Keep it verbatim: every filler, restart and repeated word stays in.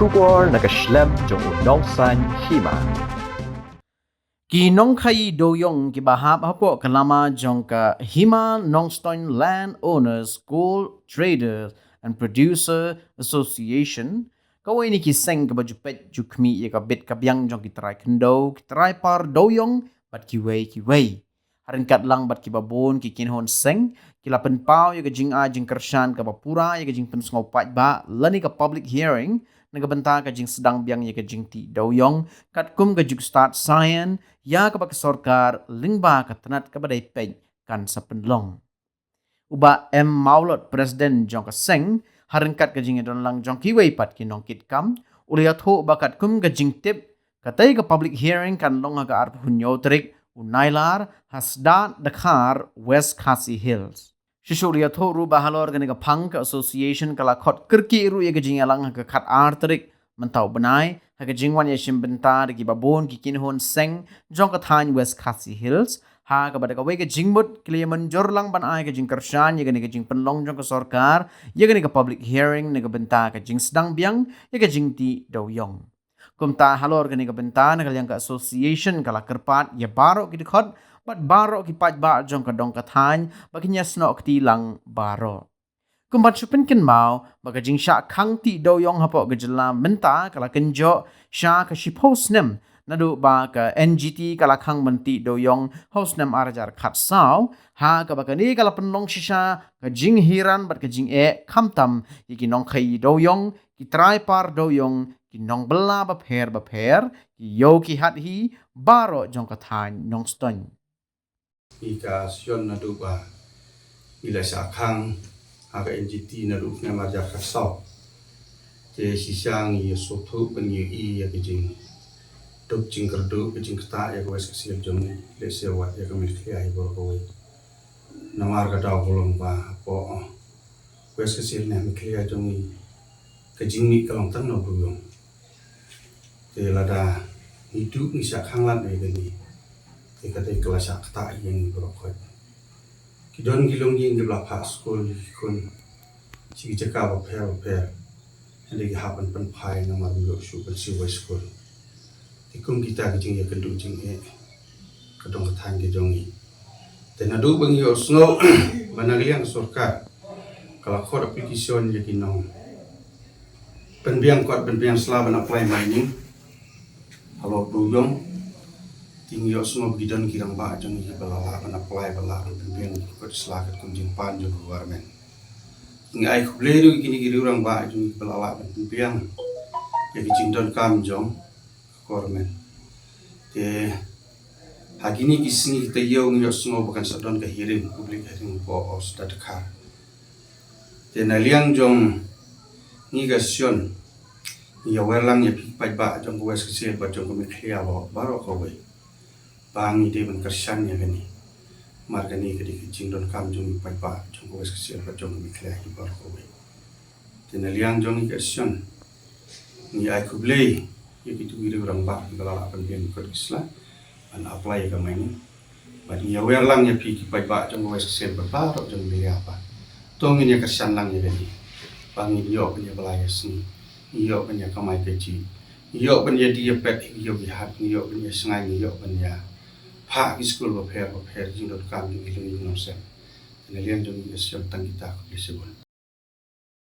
Khubor na ka shlem jong u nongsaiñ hima. Ki nongkhaii dewiong kiba hap hapoh ka lama jong ka Hima Nongstoiñ Land Owners Coal Traders and Producer Association, kawei na ki seng kaba ju peit ju khmih ïa ka bit ka biang jong ki trai khyndew, ki trai par dewiong bad kiwei kiwei. Ha ryngkat lang bad kiba bun ki kynhun seng, ki la pynpaw ïa ka jingai jingkyrshan kaba pura ïa ka jingpynsngew paidbah lane ka public hearing na ka bynta ka jingsdang biang ïa ka jingtih dewiong, katkum ka juk stad saian ïa kaba ka sorkar lyngba ka tnat kaba dei peit kan sa pynlong. U Bah M Mawlot, President jong ka seng, ha ryngkat ka jingïadon lang jong kiwei pat ki nongkitkam, u la ïathuh ba katkum ka jingtip, katei ka public hearing kan long ha ka arphew hynñiew tarik u Nailar, ha Sdang Dkhar, West Khasi Hills. Shisha u la ïathuh ruh ba halor kane ka phang ka association ka la khot kyrkieh ruh ïa ka jingïalang ha ka khatar tarik mynta u bnai, ha ka jingwan ïashim bynta da kiba bun ki kynhun seng jong ka thaiñ West Khasi Hills, ha kaba da kawei ka jingmut ki la ïamynjur lang ban ai ka jingkyrshan ïa kane ka jingpynlong jong ka sorkar ïa kane ka public hearing na ka bynta ka jingsdang biang ïa ka jingtih dewiong. Kumta halor kane ka bynta, na ka liang ka association ka la kyrpad ïa baroh ki dkhot bad baroh ki paidbah jong ka dong ka thaiñ ba kin ïasnoh kti lang baroh. Kum ban shu pynkynmaw ba ka jingshah khang tih dewiong hapoh ka jylla mynta ka la kynjoh sha ka shiphew snem naduh ba ka N G T ka la khang ban tih dewiong ha u snem ar hajar khatsaw, ha kaba kane ka la pynlong shisha ka jinghiran bad ka jingeh, khamtam ïa ki nongkhaii dewiong, ki trai par dewiong, ki nongbylla bapher bapher, ki ïew ki hat hi, baroh jong ka thaiñ Nongstoiñ. Ngi ka seiñ naduh ba ngi la shah khang ha ka N G T naduh u snem ar hajar khatsaw. Te shisha ngi ïa sngewthuh ba ngi ïohi ïa ka jingduk jingkyrduh, ka jingktah ïa ka West Khasi Hills jong ngi, lehse wat ïa ka Meghalaya hi baroh kawei. Namar ka daw ka long ba hapoh West Khasi Hills ne Meghalaya jong ngi, ka jingmih ka long tang na u dewiong. Te lada ngi duh ngi shah khang lad ïa kane, te ka dei ka la shah ktah ïa ngi baroh khoit. Ki don ki longïing kiba la phah skul ïa ki khun sha ki jaka bapher bapher, hynrei ki hap ban pynphai namar ym ïoh shuh ban siew wai skul. Te kum kita ki jingïakynduh jingeh, ka dong ka thaiñ ka jong ngi. Te naduh ba ngi ïohsngew ba na ka liang ka sorkar ka la khot application ïa ki nongpynbiang kot pynbiang sla ban apply mining halor dewiong, te ngi ïohsngew ba ki don ki rangbah jong ngi kiba la lah ban apply, ba lah ban pynbiang kot sla katkum jingpan jong ka government. Ngi ai khublei ruh ïa kine ki riew rangbah jong ngi kiba la lah ban pynbiang ïa ki jingdonkam jong ka government. Te ha kine ki sngi ki taïew ngi ïohsngew ba kan sa don ka hearing, public hearing hapoh Sdang Dkhar. Te na liang jong ngi ka seiñ, ngi ïawer lang ïa phi paidbah jong ka West Khasi Hills bad jong ka Meghalaya baroh kawei ba ngi dei ban kyrshan ïa kane. Namar kane ka dei ka jingdonkam jong ngi paidbah jong ka West Khasi Hills bad jong ka Meghalaya hi baroh kawei. Te na liang jong ngi ka seiñ, ngi ai khublei ïa kito ki riew rangbah kiba la lah ban pynbiang kot ki sla ban apply ïa ka mining. Bad ngi ïawer lang ïa phi ki paidbah jong ka West Khasi Hills bad baroh jong ka Meghalaya ba to ngin ïa kyrshan lang ïa kane, ba ngin ïoh ban ïa bylla ïa sngi, ngin ïoh ban ïa kamai kajih, ngin ïoh ban ïa die ïa peit, ngin ïoh ban ïa hat, ngin ïoh ban ïa shngaiñ, ngin ïoh ban ïa phah ki skul bapher bapher, jingdonkam jong ki longïing ki nongsem. Te na liang jong ngi ka seiñ, tang kita, khublei shibun.